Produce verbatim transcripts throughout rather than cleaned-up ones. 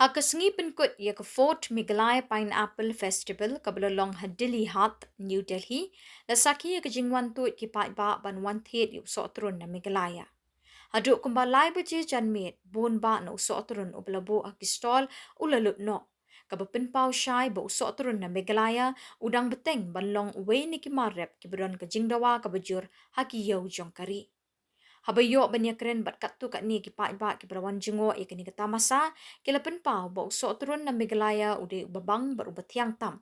Ha ka sngi pynkut ïa ka Fourth Meghalaya Pineapple Festival kaba la long ha Dilli Haat, New Delhi, la sakhi ïa ka jingwan tuid ki paidbah ban wan thied ïa u sohtrun na Meghalaya. Haduh kumba lai baje janmiet, bun bah na u sohtrun uba la buh ha ki stall u la lut noh, kaba pynpaw shai ba u sohtrun na Meghalaya u dang bteng ban long uwei na ki mar rep kiba don ka jingdawa kaba jur ha ki ïew jong ka ri. Haba ïoh ban ïakren bad katto katne ki paidbah kiba la wan jngoh ïa kane ka tamasa, ki la pynpaw ba u sohtrun na Meghalaya u dei uba bang bad uba thiang tam.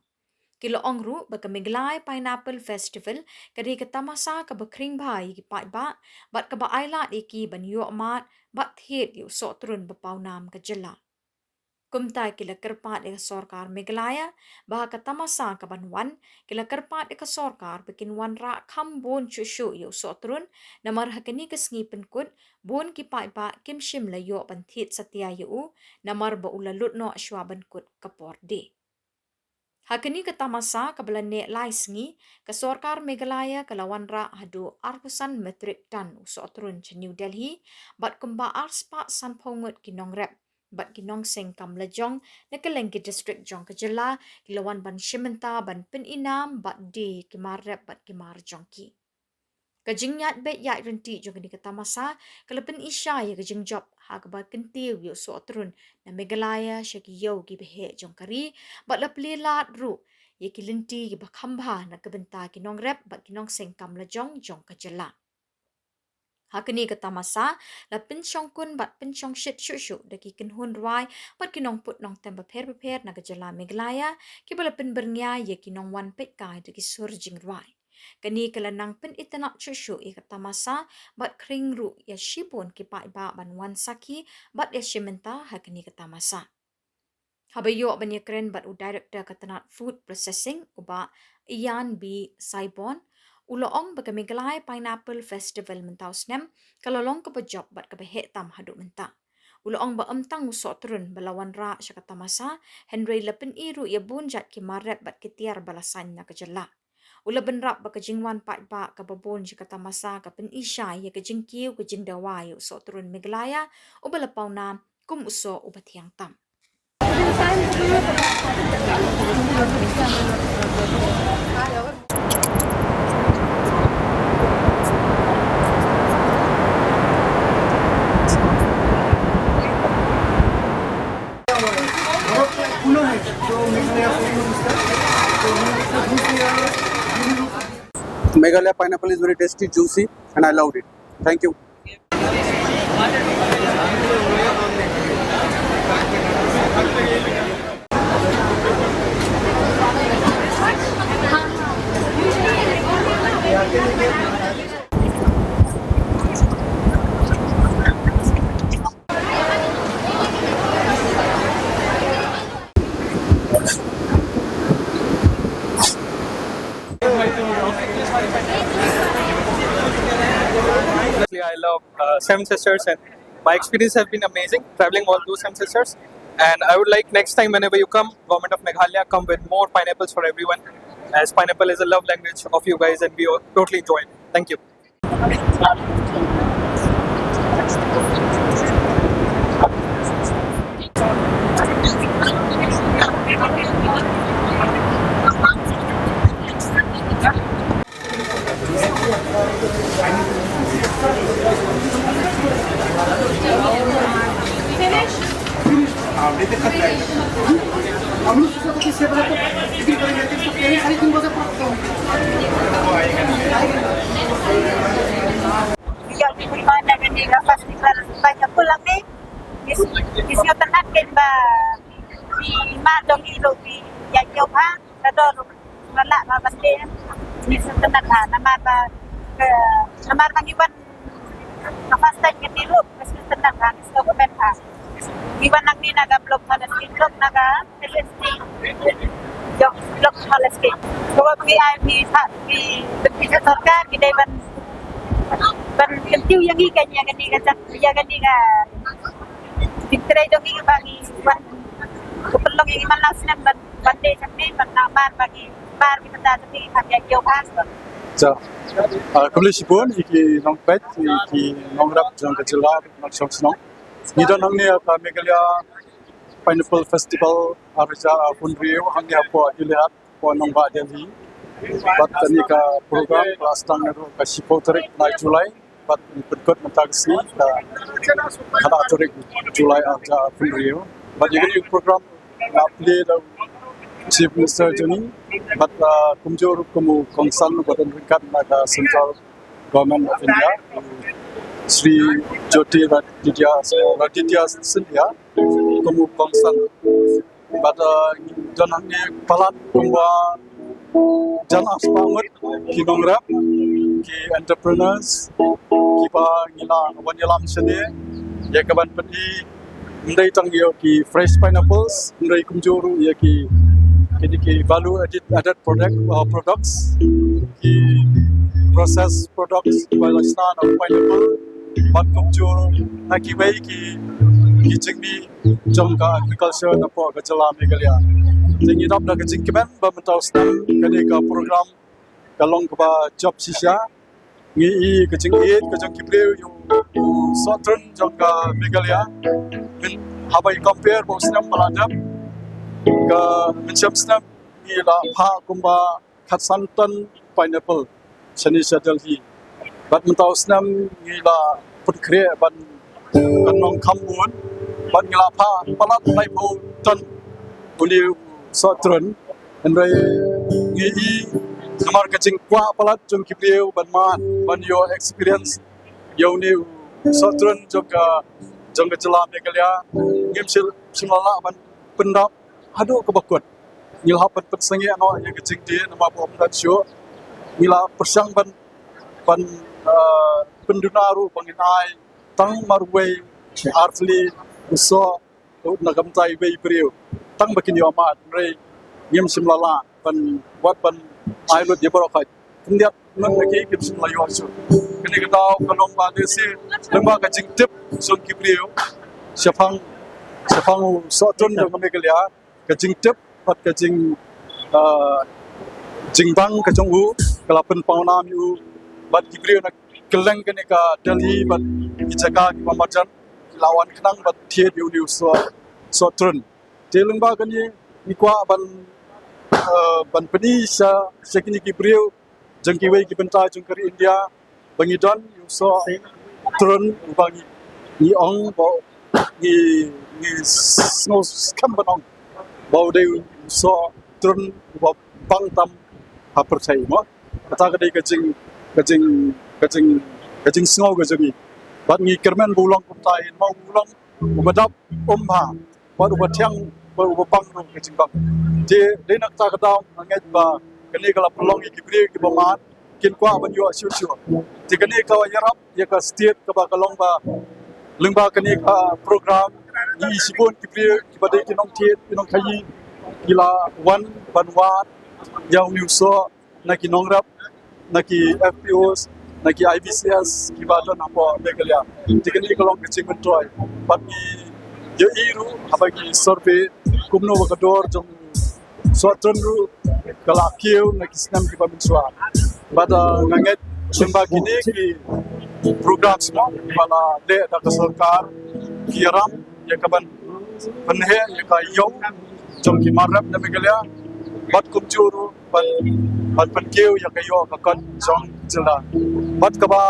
Ki la ong ruh ba ka Meghalaya Pineapple Festival ka dei ka tamasa kaba khring bha ïa ki paidbah bad kaba ailad ïa ki ban ïoh mad bad thied ïa u sohtrun ba pawnam ka jylla. Kumta ki la kyrpad ïa ka sorkar Meghalaya ba ha ka tamasa kaban wan, ki la kyrpad ïa ka sorkar ba kin wanrah kham bun shuh shuh ïa u sohtrun, namar ha kane ka sngi pynkut bun ki paidbah kim shym la ïoh ban thied satia ïa u, namar ba u la lut noh shuwa ban kut ka por die. Ha kane ka tamasa kaba la neh lai sngi, ka sorkar Meghalaya ka la wanrah haduh arphew san metric ton u sohtrun sha New Delhi, bad kumba arspah sanphew ngut ki nongrep bad ki nongseng kam lajong na kylleng ki district jong ka jylla ki la wan ban shim bynta ban pyninam bad die ki mar rep bad ki mar jong ki. Ka jingïaid beit ïaid ryntih jong kane ka tamasa ka la pyni shai ïa ka jingjop ha kaba kyntiew ïa u sohtrun na Meghalaya sha ki ïew kiba heh jong ka ri, bad la plie lad ruh ïa ki lynti kiba kham bha na ka bynta ki nongrep bad ki nongseng kam lajong jong ka jylla. Ha kane ka tamasa la pynshongkun bad pynshongshit shuh shuh da ki kynhun rwai bad ki nongput nongtem bapher bapher na ka jylla Meghalaya, kiba la pynbyrngia ïa ki nongwan peitkai da ki sur jingrwai. Kane ka la nang pynitynnad shuh shuh ïa ka tamasa bad khring ruh ïa shibun ki paidbah ban wan sakhi bad ïashim bynta ha kane ka tamasa. Haba ïoh ban ïakren bad u Director ka tnad Food Processing, u Bah Ian B Saibon, u la ong ba ka Meghalaya Pineapple Festival mynta u snem ka la long kaba jop bad kaba heh tam haduh mynta. U la ong ba ym tang u sohtrun ba la wanrah sha ka tamasa, hynrei la pyni ruh ïa bun jait ki mar rep bad ki tiar ba la saiñ na ka jylla. U la bynrap ba ka jingwan paidbah kaba bun sha ka tamasa ka pyni shai ïa ka jingkiew ka jingdawa ïa u sohtrun Meghalaya uba la pawnam kum u soh uba thiang tam. Meghalaya pineapple is very tasty, juicy, and I loved it. Thank you. Actually, I love uh, Seven Sisters, and my experience has been amazing traveling all those Seven Sisters. And I would like next time, whenever you come, Government of Meghalaya, come with more pineapples for everyone, as pineapple is a love language of you guys, and we all totally enjoy it. Thank you. Ïa, ki pynban na kane ka festival ba ka pulang ni. Ki sngewtynnat kein ba ki mar jong ngi ruh ki ïa ïoh ha ka dor ruh. Nga lah ba ban dei. Ngi sngewtynnat ha namar ba ka, namar ba ngi wan ka first time kane ruh, ngi sngewtynnat ha, ngi sngewkmen ha. Ngi wan nangne na ka Block Thalesskit, Block na ka F S T. Jong Block Thalesskit. Kaba ngi ai ngi ha, ngi, ngi sorkar ngi dei ban, ban kyntiew ïa ngi ka, ïa kane ka jaka, ïa kane ka jingtrei jong ngi ba ngi wan, ka pynlong ïa ngi man la snem ban, ban dei jong ngi, ban namar ba ngi, bar ngi mynta jong ngi ka ïa ïoh ba. Acha. Ah, khublei shibun ïa ki nongpeit, ïa ki nongrep jong ka jylla, nongshong shnong. Ngi don hangne ha ka Meghalaya Pineapple Festival ar hajar arphew hynriew hangne hapoh Ilihat, hapoh nongbah Delhi. Bad kane ka program ka la sdang naduh ka shiphew tarik bnai July bad pynkut mynta ka sngi ka khatar tarik July ar hajar arphew hynriew. Bad ïa kane ka program la plie da u Chief Minister jong ngi bad kumjuh ruh kum u kongsan ba don ryngkat na ka Central Government of India, Shri Jyotiraditya Scindia, kum u kongsan. Bad don hangne palat kumba jan aspah ngut ki nongrep, ki entrepreneurs kiba ngi la wan ïalam shane ïa ka ban pyni ym dei tang ïa ki fresh pineapples, hynrei kumjuh ruh ïa ki, ki, ki value added, added product, uh, products, ki processed products kiba la shna na pineapple, bad kumjuh ruh na kiwei ki, ki jingmih jong ka agriculture napoh ka jylla Meghalaya. Te ngi dap da ka jingkmen ba mynta u snem kane ka program ka long kaba jop shisha. Ngi i ka jingïeit ka jong ki briew ïa u sohtrun jong ka Meghalaya. Haba i compare bad u snem ba la dep, ka mynshem snem ngi la phah kumba khatsan ton pineapple shane sha Delhi. Bad mynta u snem ngi la pynkhreh ban, ban long kham bun bad ngi la phah palat laiphew ton une u sohtrun. Hynrei ngi i namar ka jingkwah palat jong ki briew ban mad, ban ïoh experience ïa une u sohtrun jong ka, jong ka jylla Meghalaya. Ngim shym, shym la lah ban pyndap haduh kaba kut. Ngi la hap ban pynsangeh noh ïa ka jingdie namar ba ym don shuh. Ngi la pyrshang ban, ban, uh, pynduna ruh ba ngin ai tang marwei artylli u soh na ka bynta iwei i briew tang ba kin ïoh mad, hynrei ngim shym la lah ban, wat ban ai lut ïa baroh khoit. Khyndiat ngut na ki kim shym la ïoh shuh. Kane ka daw ka long ba dei shi lyngba ka jingtip jong ki briew shaphang, shaphang u sohtrun jong ka Meghalaya, ka jingtip bad ka jing, uh, jingbang ka jong u ka la pynpaw nam ïa u bad ki briew na kylleng kane ka Delhi bad ki jaka kiba marjan ki la wan khnang ban thied ïa une u soh, sohtrun. Te lyngba kane ngi kwah ban, uh, ban pyni sha, sha kine ki briew jong kiwei ki bynta jong ka ri India ba ngi don ïa u sohtrun uba ngi, ngi ong ba ngi, ngi sngew skhem ban ong ba u dei u sohtrun uba bang tam ha pyrthei mo. Kata ka dei ka jing, ka jing, ka jing, ka jingsngew ka jong ngi. Bad ngi kyrmen ba u long kumta, in ma u long uba dap um bha bad uba thiang bad uba bang ruh ka jingbang. Te dei na kata ka daw nga ngeit ba kane ka la pynlong ïa ki briew kiba mad kin kwah ban ïoh shuh shuh. Te kane ka ïarap ïa ka state kaba ka long ba lyngba kane ka program ngi i shibun ki briew kiba dei ki nongthied ki nongkhaii ki la wan ban wad ïa une u soh na ki nongrep, na ki F P Os, na ki I B C S kiba don hapoh Meghalaya. Te kane ka long ka jingmyntoi bad ngi ïohi ruh haba ngi survey kumno ba ka dor jong sohtrun ruh ka la kiew na ki snem kiba mynshuwa. Bad, uh, nga ngeit lyngba kine ki programs mo ba la leh da ka sorkar ki ïaram ïa ka ban pynheh ïa ka ïew jong ki mar rep na Meghalaya bad kumjuh ruh ban, ban pynkiew ïa ka ïoh ka kot jong jylla. Bad kaba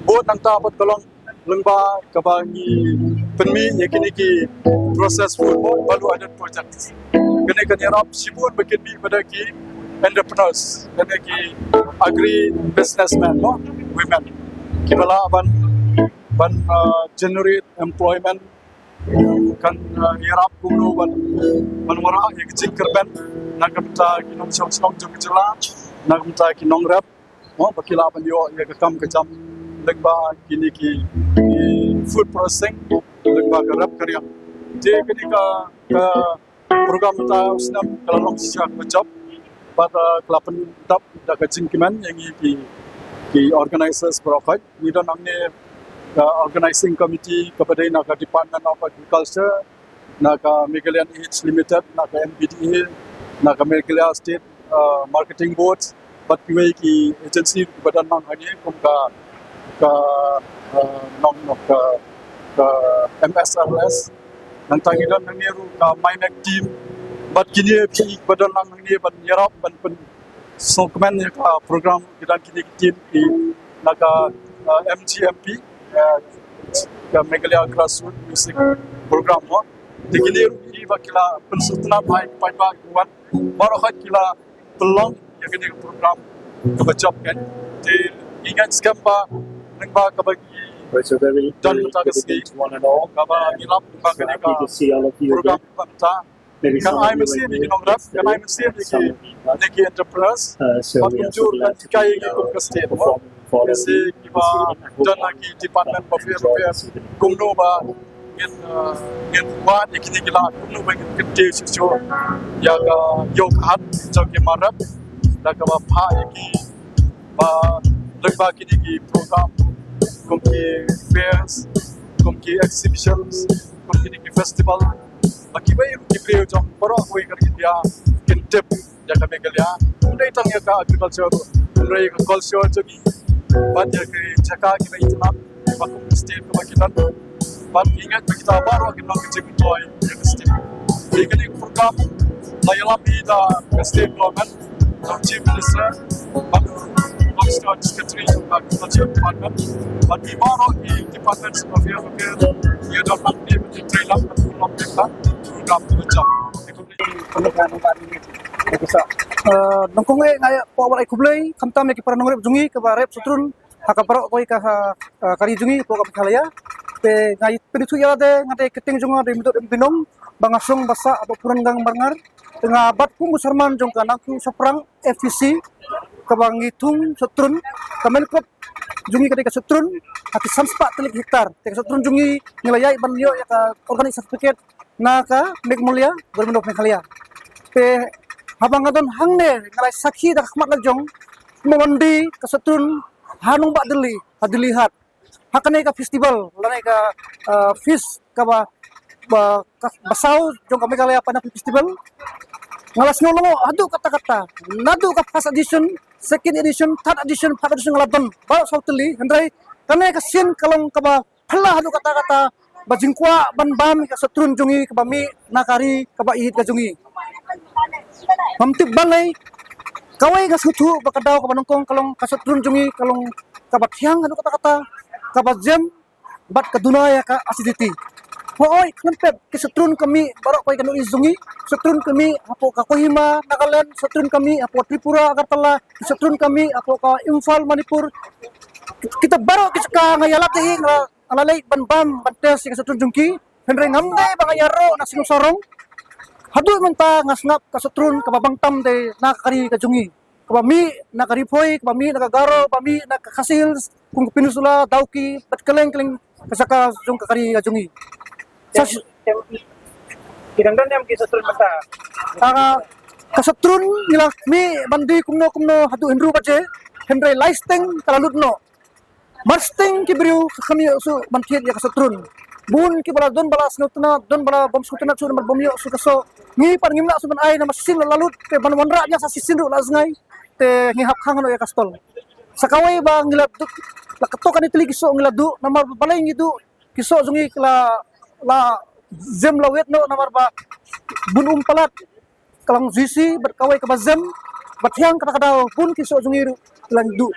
bud nangta bad ka long lyngba kaba ngi pynmih ïa kine ki processed food mo, value added projects. Kane kan ïarap shibun ba kin mih bad ki entrepreneurs, kane ki agri businessmen mo, women, kiba lah ban, ban, uh, generate employment. Kan, uh, ïarap kumno ban, ban wanrah ïa ka jingkyrmen na ka bynta ki nongshong shnong jong ka jylla, na ka bynta ki nongrep mo, ba ki lah ban ïoh ïa ka kam ka jam lyngba kine ki, ki food processing lyngba ka rep ka riang. Te kane ka, ka program mynta u snem ka la long shisha kaba jop bad, uh, ka la pyndap da ka jingkmen ïa ngi ki, ki organizers baroh khoit. Ngi don hangne ka organizing committee kaba dei na ka Department of Agriculture, na ka Meghalayan Aids Limited, na ka M P D A, na ka Meghalaya State, uh, Marketing Board bad kiwei ki agency kiba don lang hangne kum ka, ka, uh, nong, nong ka, ka M S R L S, Nangta ngi don hangne ruh ka MyMac team bad kine phi ba don lang hangne ban ïarap ban pynsngewkmen ïa ka program, ki don kine ki team ki na ka, uh, M G M P, uh, ka Meghalaya Grassroots Music Program mo. Te kine ruh ki ba ki la pynsngewtynnat ha ki paidbah ki wan baroh, ki la pynlong ïa kane ka program kaba jop kan. Te ngi ngeit skhem ba lyngba kaba ngi don mynta ka sngi, kaba ngi lap lyngba kane ka program mynta, kan ai mynsiem ïa ki nongrep, kan ai mynsiem ïa ki, ïa ki entrepreneurs, bad kumjuh kan hikai ïa ki kum ka state mo. Te kiba don ha ki department bapher bapher, kumno ba ngin, uh, ngin wad ïa kine ki lad, kumno ba ngin kyntiew shuh shuh ïa ka ïew ka hat jong ki mar rep da kaba phah ïa ki ba lyngba kine ki program kum ki fairs, kum ki exhibitions, kum kine ki festival, ba kiwei ruh ki briew jong baroh kawei ka ri India kin tip ïa ka Meghalaya. Ym dei tang ïa ka agriculture, hynrei ka culture jong ngi bad ïa ki jaka kiba itynnat ba kum ka state kaba ki don. Bad ngi ngeit ba kita baroh kin long ka jingmyntoi ïa ka state. Te kane ka program la ïalam hi da ka state government, da u chief minister bad u Commissioner Secretary jong ka Agriculture Department bad ki baroh ki departments bapher bapher. Ïa don bad ki trei lam bad u long bad u dap u jam. Uh, nyngkong eh nga ïa pynpaw bad ai khublei khamtam ïa ki para nongrep jong ngi kiba rep shatrun ha ka baroh kawei ka, ha, uh, ka ri jong ngi hapoh ka Meghalaya. Te nga ïa pynithuh ïa lade, nga dei kyrteng jong nga dei Mudut M Binong, ba nga shong ba sah hapoh Purangang Marngar. Te nga bat kum u chairman jong ka Nangtu Shaphrang F P C, kaba ngi thung shatrun, ka main crop jong ngi ka dei ka shatrun ha ki san spah tylli ki hektar. Te ka shatrun jong ngi ngi la ïaid ban ïoh ïa ka organic certificate na ka Meghalaya, Government of Meghalaya. Te haba nga don hangne nga la sakhi da ka khmat la jong, mo mandi ka shatrun ha nongbah Delhi, ha Delhi Hat, ha kane ka festival lane ka, uh, feast kaba, ba, ka, ba saw jong ka Meghalaya Pineapple Festival. Nga la sngew lyngngoh haduh katta katta, naduh ka first edition, second edition, third edition, fourth edition nga la don baroh saw tylli, hynrei kane ka sien ka long kaba phylla haduh katta katta, ba jingkwah ban bam ka shatrun jong ngi kaba mih na ka ri kaba ïeit ka jong ngi. Ngam tip balei, kawei nga sngewthuh ba ka daw kaba nyngkong ka long ka shatrun jong ngi ka long kaba thiang haduh katta katta, kaba jem bad ka duna ïa ka acidity. Hooid, khlem pep ki shatrun ka mih baroh kawei ka North East jong ngi, shatrun ka mih hapoh ka Kohima, Nagaland, shatrun ka mih hapoh Tripura, Agartala, shatrun ka mih hapoh ka Imphal, Manipur. Kita baroh ki jaka nga ïalap hi, nga la leit ban bam ban test ïa ka shatrun jong ki. Hynrei ngam dei ba nga ïaroh na shnong sarong. Haduh mynta nga sngap ka shatrun kaba bang tam dei na ka ri ka jong ngi, kaba mih na ka Ri Bhoi, kaba mih na ka Garo, ba mih na ka Khasi Hills, kum ka Peninsula, Dawki bad kylleng kylleng ka jaka jong ka ri ka jong ngi. Sa ki dang don em ki shatrun mynta? Ah, ka shatrun ngi la mih ban die kumno kumno haduh hynriew baje, hynrei lai steng ka la lut noh. Mar steng ki briew ka kham ïoh shuh ban thied ïa ka shatrun. Bun kiba la don ba la sngewtynnat, don ba la bym sngewtynnat shuh namar bym ïoh shuh ka soh. Ngi pat ngim lah shuh ban ai namar shisien la lut, te ban wanrah ïa sa shisien ruh la jngai. Te ngi hap khang noh ïa ka stall. Sa kawei ba ngi la duh, la katto katne tylli ki soh ngi la duh, namar balei ngi duh, ki soh jong ngi la, la jem la wet noh namar ba bun um palat. Ka long juicy bad kawei kaba jem bad thiang, kata ka daw bun ki soh jong ngi ruh ki la duh.